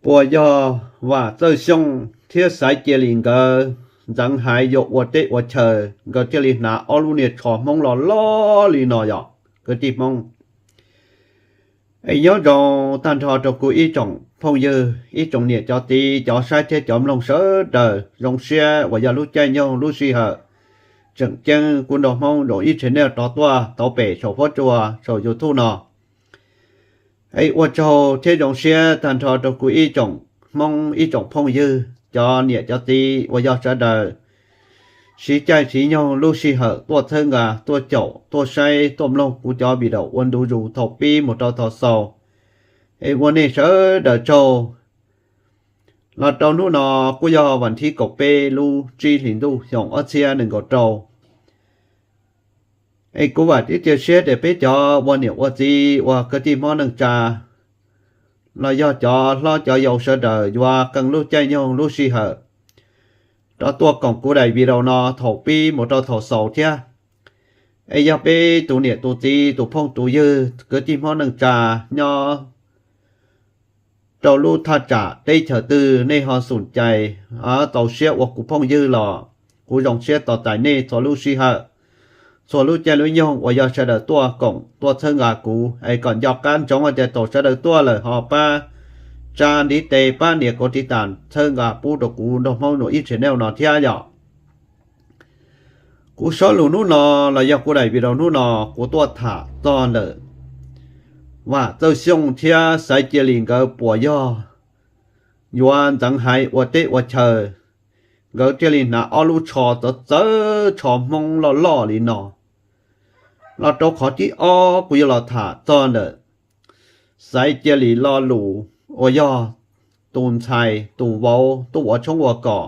Puas yog Vam Txawj Xyooj thiab Xaiv Cia Lis nkawd ntxeev haiv yuav ua teb ua chaw, nkawd thiaj li hnav ob lub niag tsho Hmoob loj loj li no yom, kwv tij Hmoob? Es nyob zoo tag nrho rau kuv ib tsoom phooj ywg, ib tsoom niam cov txiv, cov saib thiab cov mloog sawv daws. Zoo siab uas yog lub caij nyoog lub sij hawm tseem ceeb kuv nrog Hmoob zoo ib channel rov tuaj tau pem saum huab cua saum YouTube no. Es ua tsaug thiab zoo siab tag nrho rau kuv ib tsoom Hmoob, ib tsoom phooj ywg, cov niam cov txiv uas yog sawv daws siv caij siv nyoog lub sij hawm tuaj txhawb nqa, tuaj caum, tuaj saib, tuaj mloog kuv cov video ua ntu zus thaum pib mus rau thaum xaus. Es ua nej sawv daws tsaug. Los rau hnub no kuj yog vas thib kaum peb lub tsib hlis ntuj xyoo ob txhiab nees nkaum rau. Es kuv vam thiab cia siab tias peb cov ua niam ua txiv, ua kwv tij Hmoob neej tsa, los yog cov hlob cov yau sawv daws yuav qee lub caij nyoog lub sij hawm rov tuaj koom kuv daim video no thaum pib mus rau thaum xaus thiab. Es yog peb tus niam tus txiv, tus phooj tus ywg, kwv tij Hmoob neej tsa nyob rau lub thaj tsam teb chaws twg nej ho xum cai tau siab ua kuv phooj ywg los kuv zoo siab tos txais nej txhua lub sij hawm, txhua lub caij lub nyoog uas yog sawv daws tuaj koom tuaj txhawb nqa kuv. Es kom nco qab ntsoov tias thaum sawv daws tuaj lawm ho pab tsa ntiv tes, pab nias kauv tiv tas txhawb nqa pub rau kuv nrog Hmoob Nus Ib channel no thiab yom. Kuv sob lus hnub no los yog kuv daim video hnub no, kuv tuaj tham txog ntawm Vam Txawj Xyooj thiab Xaiv Cia Lis nkawd puas yog yuav ntxeev haiv ua teb ua chaw, nkawd thiaj li hnav ob lub tsho txawv txawv, tsho Hmoob loj loj li no. Los rau qhov thib ob kuv yuav los tham txog ntawm Xaiv Cia Lis lo lus uas yog tus ntxhais tus vauv tuaj ua tshoob ua kos,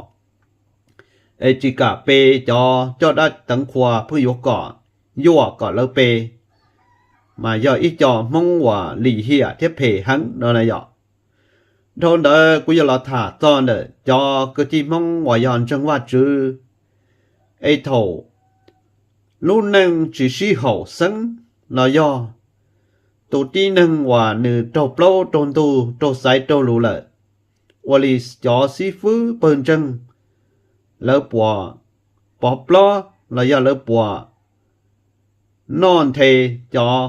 es tsis kam pe cov coj dab teev qhua pheej yuav kom yuam kom lawv pe, mas yog ib co Hmoob uas lim hiam thiab phem heev no na yom. Dhau ntawd kuv yuav los tham txog ntawm cov kwv tij Hmoob uas yog ntseeg Vajtswv, es thaum lub neej tsis sib haum xeeb los yog tus tib neeg uas nws raug plaub raug ntug raug xaiv raug lus lawm, ua li cov xib fwb pawg ntseeg lawv puas pov plob los yog lawv puas noj nthe cov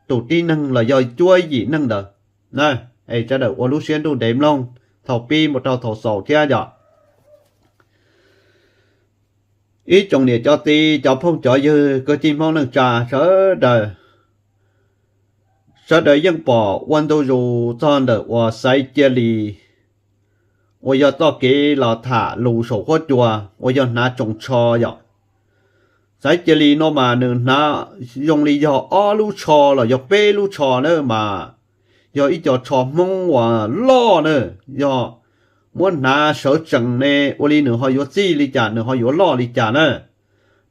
tus tib neeg los yog cuab yim neeg ntawd na. Es sawv daws ua lub siab ntuj ntev mloog thaum pib mus rau thaum xaus thiab yom. Ib tsoom niam cov txiv, cov phooj cov ywg, kwv tij Hmoob neej tsa sawv daws, sawv daws yeej pom ua ntu zus txog ntawm uas Xaiv Cia Lis uas yog txoj kev los tham lus saum huab cua uas yog hnav tsoos tsho yom. Xaiv Cia Lis no mas nws hnav zoo li yog ob lub tsho los yog peb lub tsho na, mas yog ib co tsho Hmoob uas loj na, yog muab hnav sawv tsees ne ua li nws ho yuav txij li cas, nws ho yuav loj li cas na.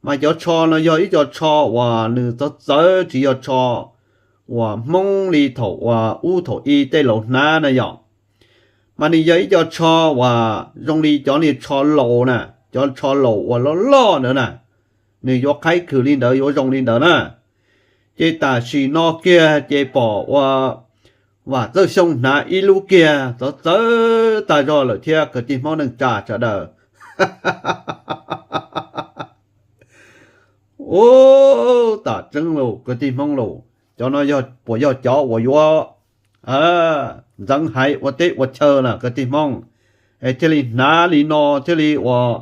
Mas cov tsho no yog ib co tsho uas nws txawv txawv, tsis yog tsho uas Hmoob li thaum uas ub thaum i tej laus hnav na yom. Mas nws yog ib co tsho uas zoo li cov niag tsho laus na, cov tsho laus uas loj loj ntawd na, nws yuav qhaib khwm li ntawd yuav zoo li ntawd na. Ces tam sim no kiag ces pom ua Vam Txawj Xyooj hnav ib lub kiag txawv txawv tag zog lawm thiab kwv tij Hmoob neej tsa sawv daws. Ub, tam tseeb los kwv tij Hmoob los, cov no puas yog cov uas yuav ntxeev haiv ua teb ua chaw na kwv tij Hmoob? Es thiaj li hnav li no, thiaj li uas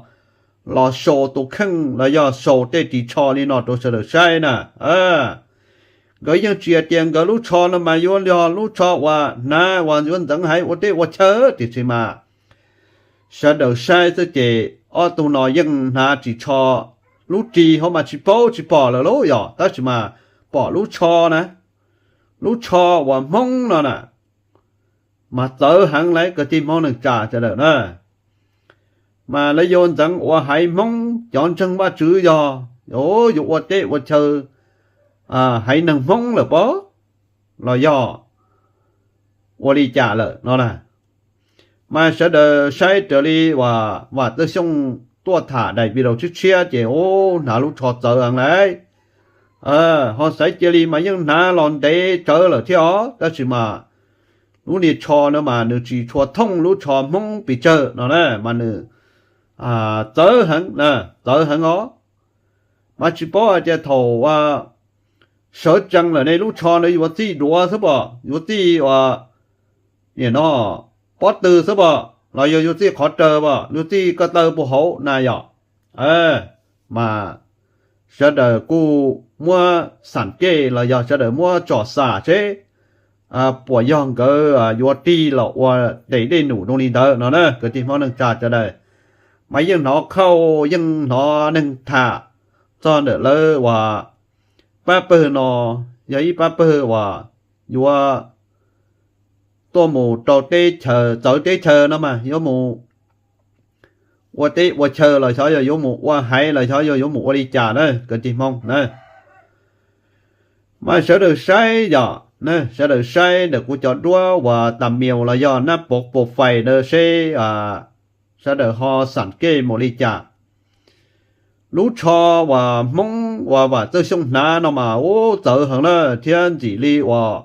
los sau tus kheej los yog sau tej ris tsho li no rau sawv daws saib na. Nkawd yeej tsis hais tias nkawd lub tsho no mas yuav yog lub tsho uas hnav uas yuav ntxeev haiv ua teb ua chaw, tiam sis mas sawv daws saib xwb ces ob tug no yeej hnav ris tsho, lub ris ho mas tsis paub tsis pom lawm lauj yom, tab sis mas pom lub tsho na, lub tsho uas Hmoob no na, mas txawv heev lawm kwv tij Hmoob neej tsa sawv daws na. Mas lawv yuav ntxeev ua haiv Hmoob, cov ntseeg Vajtswv yog yuav ua teb ua chaw haiv neeg Hmoob lawm pob, los yog ua li cas lawm no na. Mas sawv daws saib raws li uas Vam Txawj Xyooj tuaj tham daim video tshiab tshiab ces ub, hnav lub tsho txawv heev lawm. Ho Xaiv Cia Lis mas yeej hnav los ntev tsawv lawm thiab os, tab sis mas lub niag tsho no mas nws tsis tshua thooj lub tsho Hmoob pes tsawg no na, mas nws txawv heev, txawv heev os. Mas tsis paub hais tias thaum sawv tsees lawm ne lub tsho ntawd yuav txij duav xwb pom, yuav txij ua nim no pob tw xwb pom, los yog yuav txij qhov rawv pom, yuav txij ko taw puag hauv na yom. Mas sawv daws kuj muab xam kej los yog sawv daws muab tsom xam seb puas yog nkawd yuav tig los ua tes dej num zoo li ntawd no na kwv tij Hmoob neej tsa sawv daws. Mas yeej hnov khauj yeej hnov neeg tham txog ntawm lawv uas pab pawg no yog ib pab pawg uas yuav tuaj mus rau teb chaws, txawv teb chaws no mas yuav mus ua teb ua chaw los xyov yog yuav mus ua haiv los xyov yog yuav mus ua li cas na kwv tij Hmoob na. Mas sawv daws saib yom, sawv daws saib ntawm kuv cov duab uas tas mias los yog nab pov pos fais na seb sawv daws ho xam kej mus li cas. Lub tsho uas Hmoob uas Vam Txawj Xyooj hnav no mas ub txawv heev na thiab ntxim li uas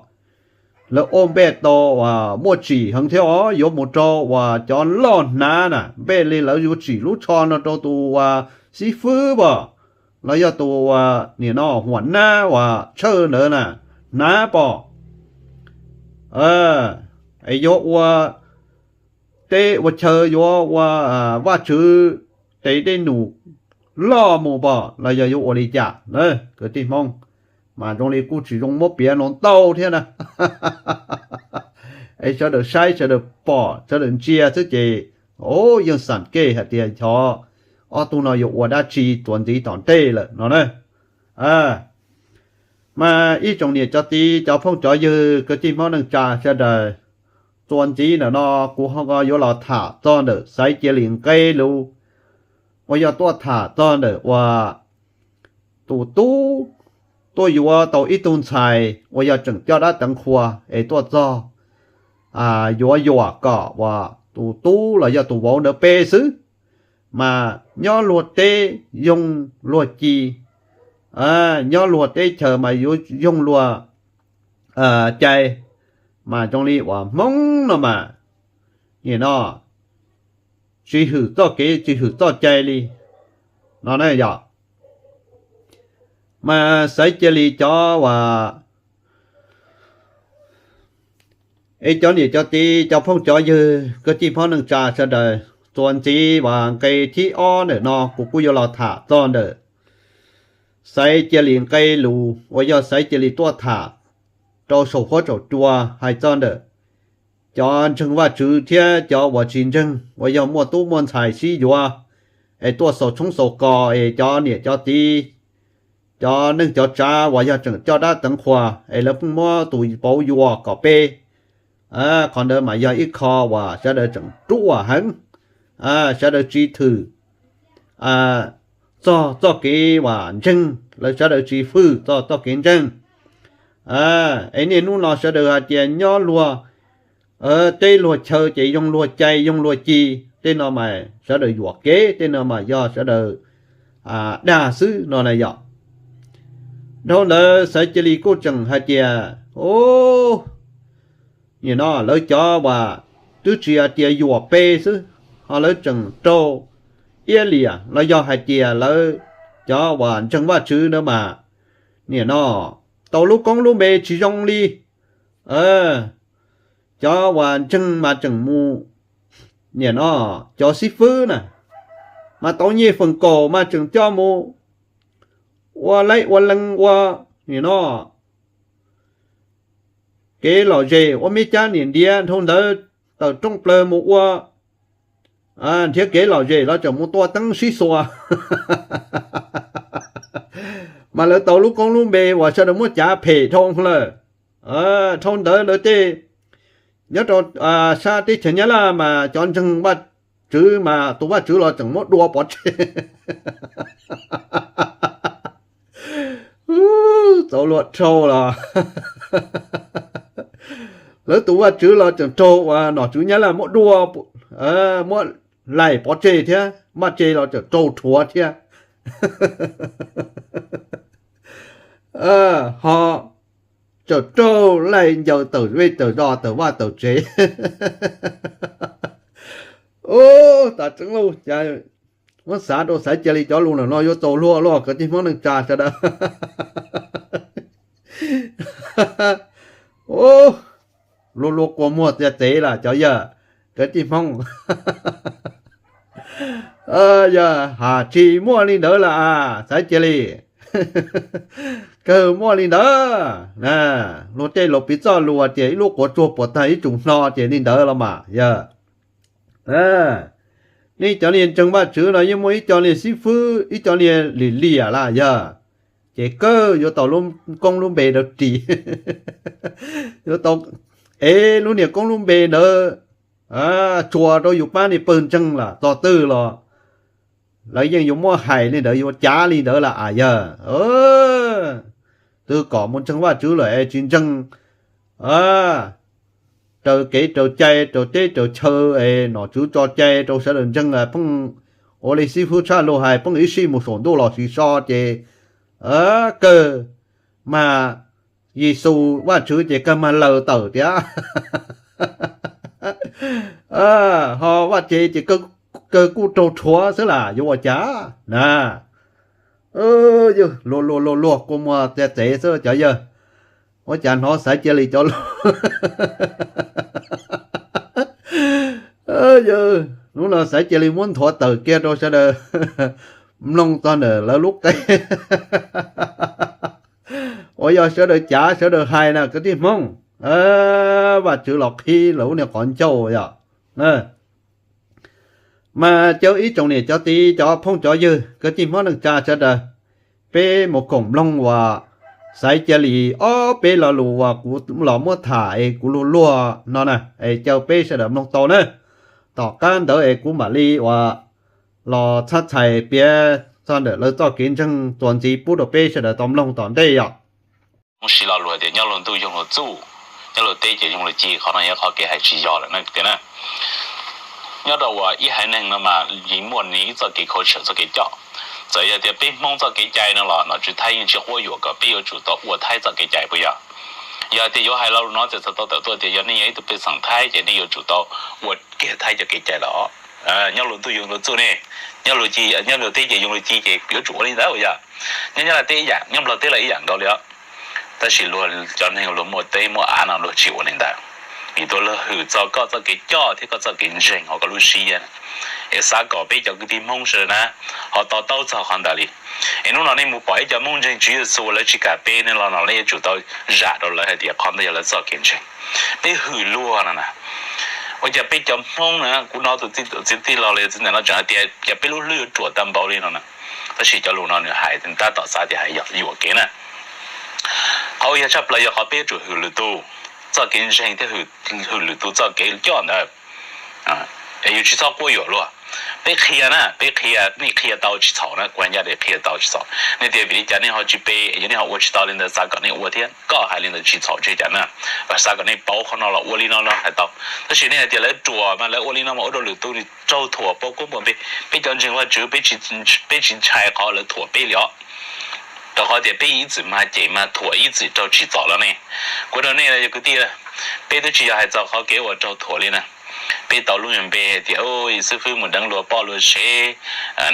lawv ua npej tau uas muaj tsim heev thiab os, yuav mus rau uas cov loj hnav na npej li lawv yuav tsim lub tsho no rau tus uas xib fwb pom, los yog tus uas nim no huam nab uas tshawj ntawd na hnav pom. Es yuav ua teb ua chaw yuav ua Vajtswv tes dej num loj mus pom los yog yuav ua li cas na kwv tij Hmoob. Mas zoo li kuj tsis zoo muab piav no ntau thiab na. Es sawv daws saib sawv daws pom sawv daws ntsia xwb ces yeej xam kej hais tias xyov ob tug no yuav ua dab tsi txuas ntxiv tom ntej lawm no na. Mas ib tsoom niam cov txiv cov phooj cov ywg kwv tij Hmoob neej tsa sawv daws, txuas ntxiv ntawm no kuv ho yuav los tham txog ntawm Xaiv Cia Li nqe lus uas yog tuaj tham txog ntawm uas tus tub tuaj yuav tau ib tug ntxhais uas yog tseem coj dab teev qhua es tuaj txog yuav yuam kom uas tus tub los yog tus vauv ntawd pe xwb. Mas nyob luag teb yoog luag ci, nyob luag teb chaws mas yuav yoog luag cai. Mas zoo li uas Hmoob no mas nim no tsis hwm txoj kev tsis hwm txoj cai li no na yom. Mas Xaiv Cia Li cov uas es cov niam cov txiv cov phooj cov ywg kwv tij Hmoob neej tsa sawv daws, txuas ntxiv uas nqe thib ob ntawm no kuv kuj yuav los tham txog ntawm Xaiv Cia Li nqe lus uas yog Xaiv Cia Li tuaj tham rau saum huab saum cua hais txog ntawm cov ntseeg Vajtswv thiab cov uas tsis ntseeg uas yog muaj tub muaj ntxhais sib yuav es tuaj xaus tshoob xaus kos es cov niam cov txiv cov neej cov tsav uas yog tseem coj dab teev qhua es lawv pheej muab tus vauv yuam kom pe. Qhov ntawd mas yog ib qho uas sawv daws tseem ruam heev, sawv daws tsis hwm txog txoj kev uas ntseeg, lawv sawv daws tsis hwm txog txoj kev ntseeg. Es niaj hnub no sawv daws hais tias nyob luag teb luag chaw ces yoog luag cai yoog luag ci, tej no mas sawv daws yuam kev, tej no mas yog sawv daws dag xwb no na yom. Dhau ntawd Xaiv Cia Li kuj tseem hais tias, nim no lawv cov uas twb tsis hais tias yuam pe xwb, ho lawv tseem raug iab liam los yog hais tias lawv cov uas ntseeg Vajtswv ntawd mas nim no tau lub koob lub npe tsis zoo li cov uas ntseeg mas tseem mus, nim no cov xib fwb na mas tau nyiaj feem kaum mas tseem coj mus ua laib ua lees ua nim no kev lom zem ua me cab niam ntiav, dhau ntawd tawm rooj plaws mus ua nrhiav kev lom zem los tseem mus tua teeb sib xuas. Mas lawv tau lub koob lub npe uas sawv daws muab cav phem dhau lawm. Dhau ntawd lawv tej nyob rau sab teb chaws Nyab Laj mas cov ntseeg Vajtswv mas tus Vajtswv los tseem muab dua pov tseg. Txaus luag dhau los lawv tus Vajtswv los tseem raug uas nom tswv Nyab Laj muab dua, muab laim pov tseg thiab, Vaj Tse los tseem raug rhuav thiab. Ho tsaws raug laij ncaws tawm vej tawm zos tawm vaj tawm tsev. Ub, tas tseeb lauj, cas muab xav rau xaiv cia li cov lus ntawm no yuav txaus luag luaj kwv tij Hmoob neej tsa sawv daws. Ub, luag luag kua muag txias txev lawm cov yawg kwv tij Hmoob. Yog has tsis muaj li ntawd lawm as, xaiv cia li kawg muaj li ntawd. Luag tej laus piv txoj lus tias ib lub quav tsuag puas tag ib tsoom hno ces li ntawd los mas yog. Nej cov niag ntseeg Vajtswv no yeej muaj ib co niag xib fwb ib co niag lim liam lawm yog, ces kawg yuav tau lub koob lub npe ntawd ris. Yuav tau ev lub niag koob lub npe ntawd tshua rau yus pab niag pawg ntseeg lawm txog twg los lawv yeej yuav muab hais li ntawd yuav cav li ntawd lawm as yog. Twb kom mus ntseeg Vajtswv lawm es tsis ntseeg raws kev raws cai raws teb raws chaw es nom tswv tso cai rau sawv daws ntseeg, pheej ua li xib fwb tshaj lus hais pheej ib sij mus saum ntuj los siv so ces kawg mag Yexus Vajtswv ces kawg mag laws tawm tiag. Ho vaj tsev ces kawg kuj raug rhuav xwb las yuav ua cas na. Luag luag luag luag kua muag txias txev xwb cov yawg. Ua cas hnov xaiv cia li cov lus, yog hnub no xaiv cia li muab nthuav tawm kiag rau sawv daws mloog txog ntawm lawv lub qe uas yog sawv daws cav sawv daws hais na kwv tij Hmoob. Vajtswv los qhib lawv lub niag qhov ncauj yog. Mas cov ib tsoom niam cov txiv cov phooj cov ywg kwv tij Hmoob neej tsa sawv daws, peb mus koom mloog uas xaiv cia li ob peb lo lus uas kuv los muab tham es kuv luag luag no na, es caw peb sawv daws mloog tau na. Tom qab ntawd es kuv mam li uas los txhab txhais piav txog ntawm lawv txoj kev ntseeg txuas ntxiv pub rau peb sawv daws tau mloog tom ntej yom. Siv lo lus tias nyob luag ntuj yoog luag txuj, nyob luag teb ces yoog luag ci, qhov no yog qhov kev hais tsis yog lawm na tias na. Nyob rau uas ib haiv neeg no mas yeej muaj nws ib txoj kev culture txoj kev coj. Txawm yog tias peb Hmoob txoj kev cai no los nom tswv Thaib yeej tsis quab yuam kom peb yuav tsum tau ua Thaib txoj kev cai puas yog? Yog tias yuav hais lo lus no ces txhais tau tawm tuaj tias yog nej yog ib tug pej xeem Thaib ces nej yuav tsum tau ua kiag Thaib cov kev cai los. Nyob luag ntuj yoog luag txuj ne, nyob luag ci, nyob luag teb ces yoog luag ci ces yuav tsum ua li ntawd puas yog? Nyob nyob luag teb ib yam, nyob Nplog teb los ib yam nkaus li os. Tab sis luag cov neeg luag muaj teb muaj av no luag tsis ua li ntawd, vim tuaj luag hwm txog koj txoj kev coj thiab koj txoj kev ntseeg hauv koj lub siab. Es xav kom peb cov kwv tij Hmoob sawv daws na ho to taub txog qhov ntawd li. Es hnub no nej mus pom ib co Hmoob ntseeg Tswv Yexus lawv tsis kam peb ne los no nej yuav tsum tau zam rau lawv hais tias qhov ntawd yog lawv txoj kev ntseeg. Peb hwm luag no na. Ua cas peb cov Hmoob na, kuv hnov tus txiv tij los los txiv ntawm no tseem hais tias cas peb lub hlwb yuav ruam tag npaum li no na. Tab sis cov lus no nws hais tab tom xav tias hais yog yuam kev na. Qhov uas yog tshaj plaws yog qhov peb yuav tsum hwm lwm tus txoj kev ntseeg thiab hwm lwm tus txoj kev coj ntawd. Es yus tsis txhob quab yuam luag. Peb qhia na, peb qhia, nej qhia tau tsis txhaum na, kuv hais ncaj tias qhia tau tsis txhaum. Nej tias vim li cas nej ho tsis pe, yog nej ho ua tsis tau li ntawd xav kom nej ua thiab, koj hais li ntawd tsis txhaum tsis cas na. Xav kom nej paub qhov no los ua li no no hais tau. Tab sis nej hais tias lawv ruam mas lawv ua li no mas ua rau lwm tus nws raug thuam poob koob npaum npe. Peb cov ntseeg Vajtswv peb tsis ntshai qhov lawv thuam peb li os. Rau qhov tias peb ib txwm mag cem mag thuam ib txwm raug tsim txom los ne. Kuv rau nej yog kwv tij, peb twb tsis yog hais txog qhov kev uas raug thuam li na. Peb tau lub me npe hais tias xib fwb mus deev luag poj luag sev,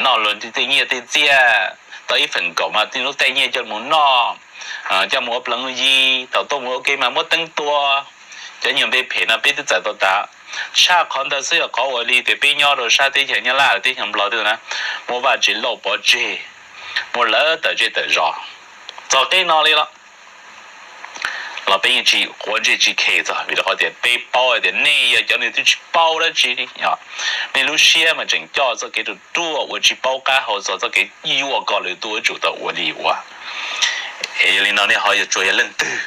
noj luag tej nyiaj tej txiaj, tau ib feem kaum mas tej lub tej nyiaj coj mus noj, coj mus ua pleev yi, thaum tuaj mus ua ke mas muab teeb tua. Cov nyuag npe phem no peb twb txais tau tas. Tshaj qhov ntawd xwb yog qhov uas li tias peb nyob rau sab teb chaws Nyab Laj teb chaws Nplog twb na, muaj vaj tse lauj pov tseg, muaj lawv tawm zej tawm zos txog qib no li los los peb yeej tsis quav ntsej tsis khe txog, vim rau qhov tias peb paub hais tias nej yog cov neeg twb tsis paub dab tsi li. Nej lub siab mas tseem coj txoj kev ruam ruam uas tsis paub qab hau txog txoj kev yuam kom lwm tus yuav tsum tau ua li ua. Es yog li no nej ho yog tsuas yog leej twg?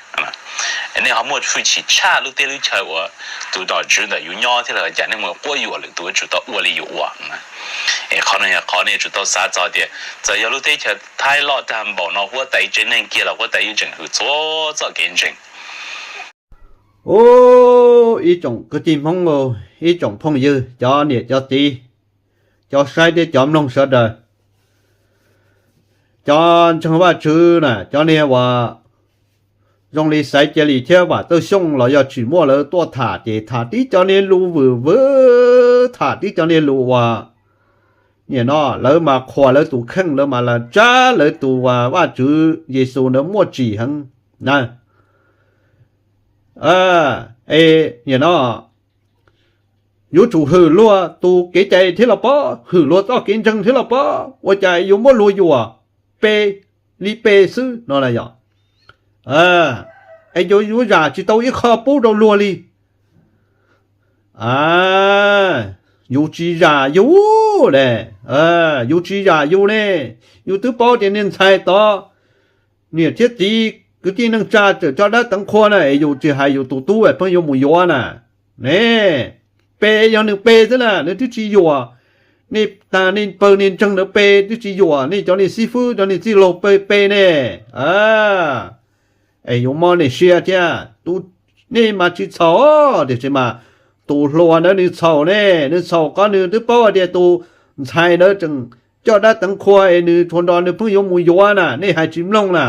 Nej ho muaj hwj chim tshaj lub teb lub chaw uas tus nom tswv ntawm yus nyob thiab los cas nej mus quab yuam lwm tus yuav tsum tau ua li yus ua? Es qhov no yog qhov nej yuav tsum tau xav txog tias txawm yog lub teb chaws Thaib loj tag npaum no huab tais tsev neeg kiag los huab tais yeej tseem hwm txhua txoj kev ntseeg. Ub, ib tsoom kwv tij Hmoob, ib tsoom phooj ywg, cov niam cov txiv, cov saib thiab cov mloog sawv daws, cov ntseeg Vajtswv na, cov niag uas zoo li Xaiv Cia Li thiab Vam Txawj Xyooj los yog tsis muaj lawv tuaj tham ces tham tib cov niag lus vwm vwm, tham tib cov niag lus uas nim no lawv mas qhuas lawv tus kheej, lawv mas las tsab lawv tus Vajtswv Yexus ntawd muaj tsim heev na. Es nim no yuav tsum hwm luag tus kev cai thiab los pob, hwm luag txoj kev ntseeg thiab los pob, ua cas yuav muab luag yuam pe li pe xwb no na yom. Es yuav yuav zam tsis tau ib qho pub rau luag li. Yus tsis zam yus ne, yus tsis zam yus ne, yus twb paub tias niag ntxhais tod niam thiab txiv kwv tij neej tsa tseem coj dab teev qhua na, es yus tsis hais yus tus tub pheej yuav mus yuav na. Ne, pe yog nws pe xwb na, nws twb tsis yuam. Nej tag nej pawg niag ntseeg ntawd pe twb tsis yuam, nej cov niag xib fwb cov niag txij laug pe pe ne. Es yuav mob nej siab thiab. Nej mas tsis txhaum, tiam sis mas tus hluas ntawd nws txhaum ne, nws txhaum qhov nws twb paub hais tias tus ntxhais ntawd tseem coj dab teev qhua es nws tsuas nrog nws pheej yuav mus yuav na, nej hais tsis mloog na.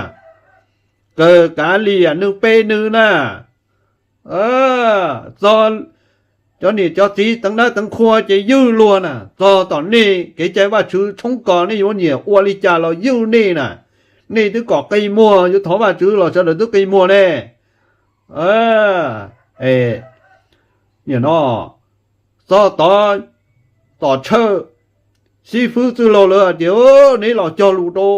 Kawg kav liam nws pe nws na. Txog cov niam cov txiv teev dab teev qhua ces ywj luag na, txog tom nej kev cai Vajtswv tshoob kos nej yuav nyiam ua li cas los ywj nej na. Nej twb kom qi muag, yuav thov Vajtswv los sawv daws twb qi muag ne. Nim no txog tod, tom tshawj, xib fwb txwj laug lawv hais tias, neb los cog lus rau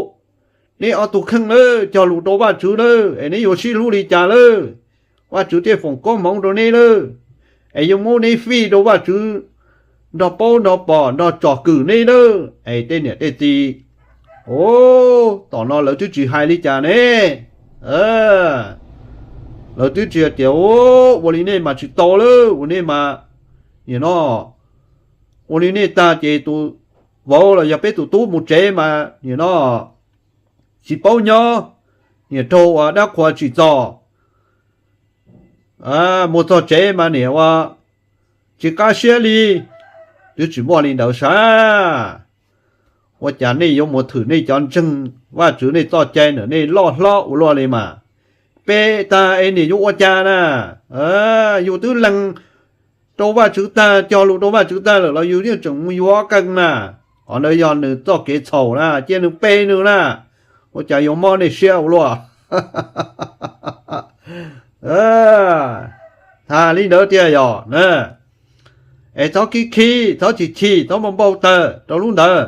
neb ob tug kheej lawm, cog lus rau Vajtswv lawm es neb yuav sib hlub li cas lawm, Vajtswv thiaj foom koob hmoov rau neb lawm, es yuav muab neb fij rau Vajtswv nrog paub nrog pom nrog tsom kwm neb lawm. Es tej niam tej txiv, tom no lawv twb tsis hais li cas ne. Lawv twb tsis tias, ua li nej mas tsis tau lawm, ua nej mas, nim no, ua li nej tag ces tus vauv los yog peb tus tub mus tsev mas nim no tsis paub nyob, niam raug ua dab qhua tsim txom, mus txog tsev mas niam ua tsis qab siab li. Twb tsis muaj li ntawd sav. Ua cas nej yuav mus thwm nej cov ntseeg Vajtswv nej txoj cai ntawm nej loj hlob ua luaj li mas? Pe tag es niam yuav ua cas na? Yus twb lees rau Vajtswv tag, cog lus rau Vajtswv tag lawm los yus yeej tseem mus yuav qee na. Qhov ntawd yog nws txoj kev txhaum na, cia nws pe nws na. Ua cas yuav mob nej siab ua luaj? Tham li ntawd tiag yog na. Es txhob khib khib, txhob chim chim, txhob npau npau taws rau lub ntawd.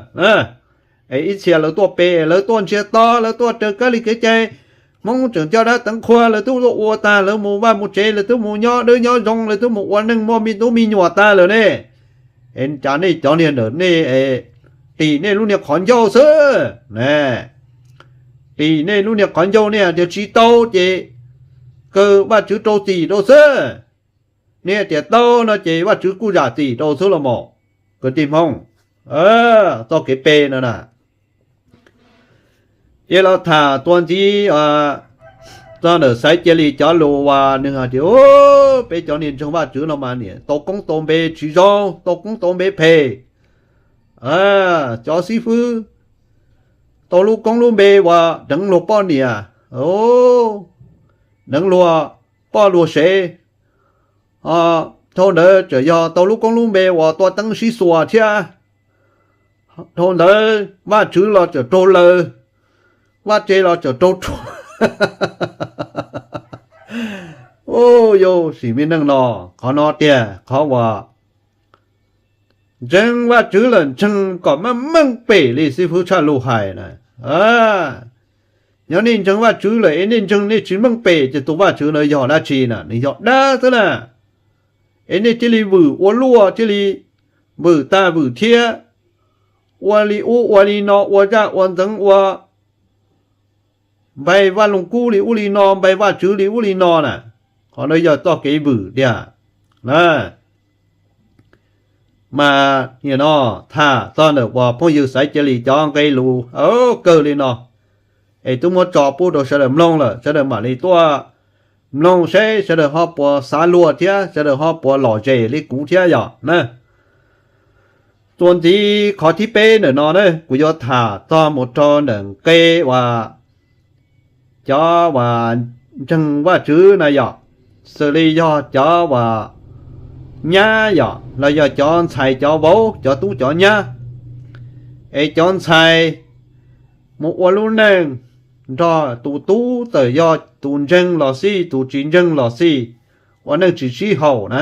Es ib txhia lawv tuaj pe, lawv tuaj ntsiag to, lawv tuaj raws kab li kev cai Hmoob tseem coj dab teev qhua, lawv twb tuaj ua tag, lawv mus vaj mus tsev, lawv twb mus nyob dawb nyob zoo, lawv twb mus ua neej muaj me tub me nyuam tag lawm ne. Es cas nej cov niag ntawm nej tim nej lub niag qhov ncauj xwb. Tim nej lub niag qhov ncauj nej tias tsis tau ces kawg Vajtswv rau txim rau xwb. Nej tias tau no ces Vajtswv kuj zam txim rau xwb los mas, kwv tij Hmoob. Txoj kev pe no na. Ces los tham tua ntxiv txog ntawm Xaiv Cia Li cov lus uas nws hais tias, peb cov niag ntseeg Vajtswv no mas niam tau koob tau npe tsis zoo, tau koob tau npe phem. Cov xib fwb tau lub koob lub npe uas deev luag poj niam, deev luag poj luag sev. Dhau ntawd tseem yog tau lub koob lub npe uas tua teeb sib xuas thiab. Dhau ntawd Vajtswv los tseem raug laws, Vaj Tse los tseem raug rhuav. Yus sim me neej no, qhov no tiag qhov uas ntseeg Vajtswv lawm ntseeg kom meej meej pem li xib fwb Tshaj Lug hais na. Yog nej ntseeg Vajtswv lawm es nej ntseeg nej tsis meej pem ces tus Vajtswv no yog dab tsi na? Nws yog dab xwb na. Es nej cia li vwm ua luaj, cia li vwm tag vwm thiab, ua li ub ua li no, ua zaj ua ntxeev, ua npaig Vaj Loog Kub li ub li no, npaig Vajtswv li ub li no na. Qhov no yog txoj kev vwm tiag. Mas nim no tham txog ntawm uas phooj ywg Xaiv Cia Li cov nqe lus kawg li no, es twb muab tso pub rau sawv daws mloog lawm, sawv daws mam li tuaj mloog seb sawv daws ho puas xav luag thiab sawv daws ho puas lom zem li kuv thiab yom na. Txuas ntxiv qhov thib peb ntawm no na, kuv yuav tham txog mus rau ntawm nqe uas cov uas ntseeg Vajtswv na yom, xws li yog cov uas nyab yom los yog cov ntxhais cov vauv cov tub cov nyab, es cov ntxhais mus ua lub neej nrog tus tub, txawm yog tus ntseeg los xij tus tsis ntseeg los xij, ua neej tsis sib haum na,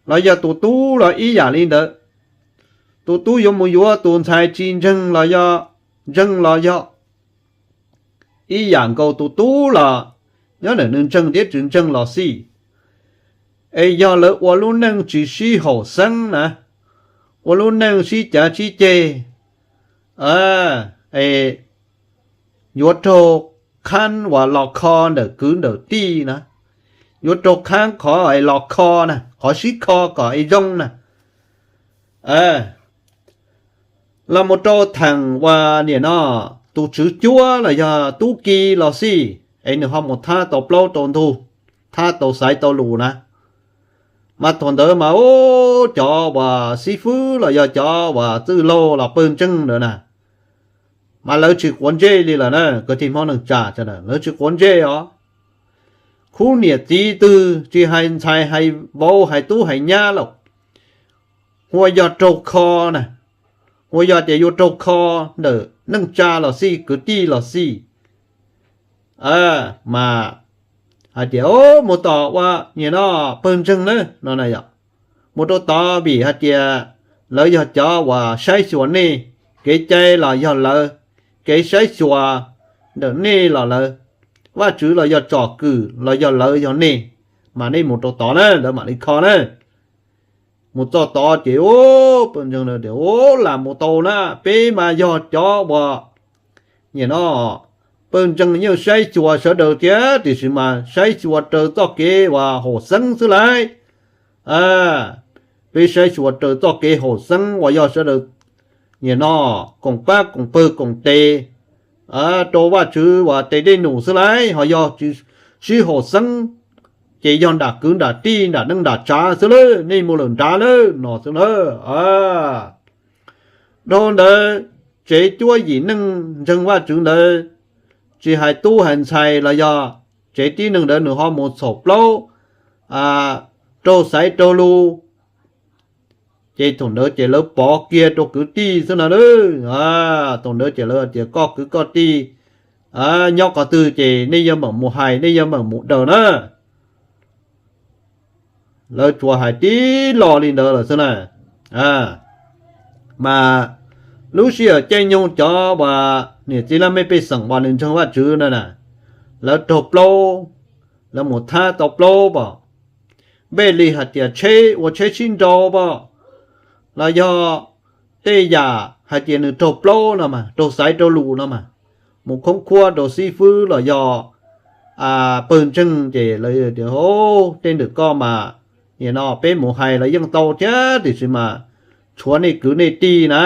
los yog tus tub los ib yam li ntawd. Tus tub yuav mus yuav tus ntxhais tsis ntseeg los yog ntseeg los yog ib yam nkaus, tus tub los nyob ntawm nws ntseeg thiab tsis ntseeg los xij, es yog lawv ua lub neej tsis sib haum xeeb na, ua lub neej sib cav sib ceg, es yuav raug khaab uas los kho ntawm kwv ntawm tij na, yuav raug khaab qhov los kho na, qhov sib kho kom es zoo na, los mus rau theem uas nim no tus tswv cuab los yog tub ki los xij, es nws ho mus thab tau plaub tau ntug, thab tau xaiv tau lus na, mas thaum ntawd mas ub, cov uas xib fwb los yog cov uas txwj laug los pawg ntseeg ntawd na, mas lawv tsis quav ntsej li lawm na, kwv tij Hmoob neej tsa, lawv tsis quav ntsej os. Khub niam txiv twg tsis hais ntxhais hais vauv hais tub hais nyab lawm, hu ua yog raug kho na, hu ua yog tias yuav raug kho ntawm neej tsa los xij kwv tij los xij, mas hais tias mus tom uas nim no pawg ntseeg na no na yom, mus rau tod vim hais tias lawv yog cov uas saib xyuas nej, kev cai los yog lawv, kev saib xyuas ntawm nej los lawv, Vajtswv los yog tsom kwm los yog lawv yog nej, mas nej mus rau tod na lawv mam li kho na. Mus txog tod ces ub, pawg ntseeg tias ub, lam mus tau na, peb mas yog cov uas nim no pawg ntseeg yeej saib xyuas sawv daws thiab tiam sis mas saib xyuas raws txoj kev uas haum xeeb xwb lauj. Peb saib xyuas raws txoj kev haum xeeb uas yog sawv daws nim no koom pab koom pawg koom tes rau Vajtswv uas tes dej num xwb lauj, ho yog tsis sib haum xeeb ces yog nram kwv nram tij nram neej nram tsav xwb lauj, nej mus lawm nrad lauj no xwb na. Dhau ntawd tsev cuab yim neej ntseeg Vajtswv ntawd, tsis hais tub hais ntxhais los yog tsev tib neeg ntawd nws ho mus txhaum plaub, raug xaiv raug lus, ces thaum ntawd ces lawv pov kiag rau kwv tij xwb no. Thaum ntawd ces lawv tias koj kwv koj tij nyob qhov twg ces nej yuav meem mus hais, nej yuav meem mus daws na. Lawv tsuas hais tib lo li ntawd lawm xwb na. Mas lub sij hawm caij nyoog cov uas niam txiv laj mej pej xeem uas nws ntseeg Vajtswv na na, lawv raug plaub, lawv mus thab tau plaub pom, npej li hais tias tsheb ua tsheb sib nrau pom, los yog tej yam hais tias nws raug plaub no mas, raug xaiv raug lus no mas, mus khoob khuab rau xib fwb los yog pawg ntseeg ces lawv tias tej ntawm koj mas nim no peb mus hais los yeej tau thiab tiam sis mas tshuav nej kwv nej tij na,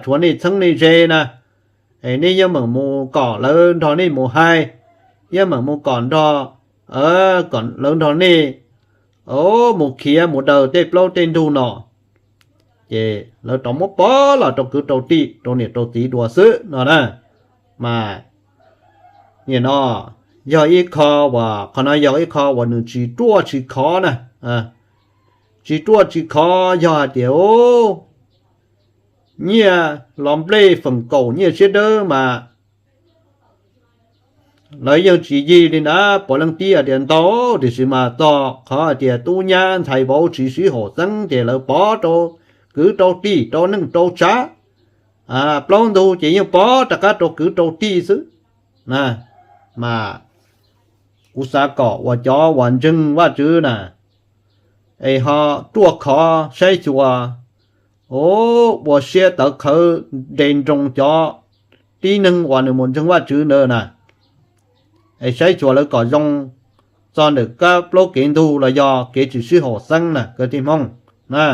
tshuav nej txheeb nej ze na, es nej yuav meem mus kom lawv nrog nej mus hais, yuav meem mus kom nrog, kom lawv nrog nej mus khiav mus daws tej plaub tej ntug no. Ces lawv rov muab pov los rau kwv rau tij rau niam rau txiv dua xwb no na. Mas nim no yog ib qho uas, qhov no yog ib qho uas nws tsis ruaj tsis khov na, tsis ruaj tsis khov yog hais tias nyiaj los nplej feem kaum nyiaj siab dawb mas lawv yeej tsis yig li ntawd, puav leej tib hais tias ntau, tiam sis mas txog qhov hais tias tub nyab ntxhais vauv tsis sib haum xeeb ces lawv pov rau kwv rau tij rau neej rau tsav, plaub ntug ces yeej pov rov qab rau kwv rau tij xwb. Mas kuv xav kom uas cov uas ntseeg Vajtswv na, es ho ruaj khov saib xyuas, ua siab tawv qhawv nres nroos cov tib neeg uas nws mus ntseeg Vajtswv ntawd na, es saib xyuas lawv kom zoo txog ntawm kab plaub kev ntug los yog kev tsis sib haum xeeb na kwv tij Hmoob na.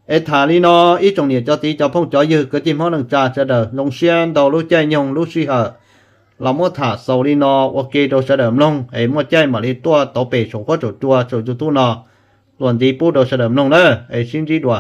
Es tham li no, ib tsoom niam cov txiv cov phooj cov ywg kwv tij Hmoob neej tsa sawv daws, zoo siab ntau lub caij nyoog lub sij hawm los muab tham xaus li no ua ke rau sawv daws mloog, es muaj caij mam li tuaj tau pem saum huab saum cua saum YouTube no luag ntxiv pub rau sawv daws mloog na, es sib ntsib dua.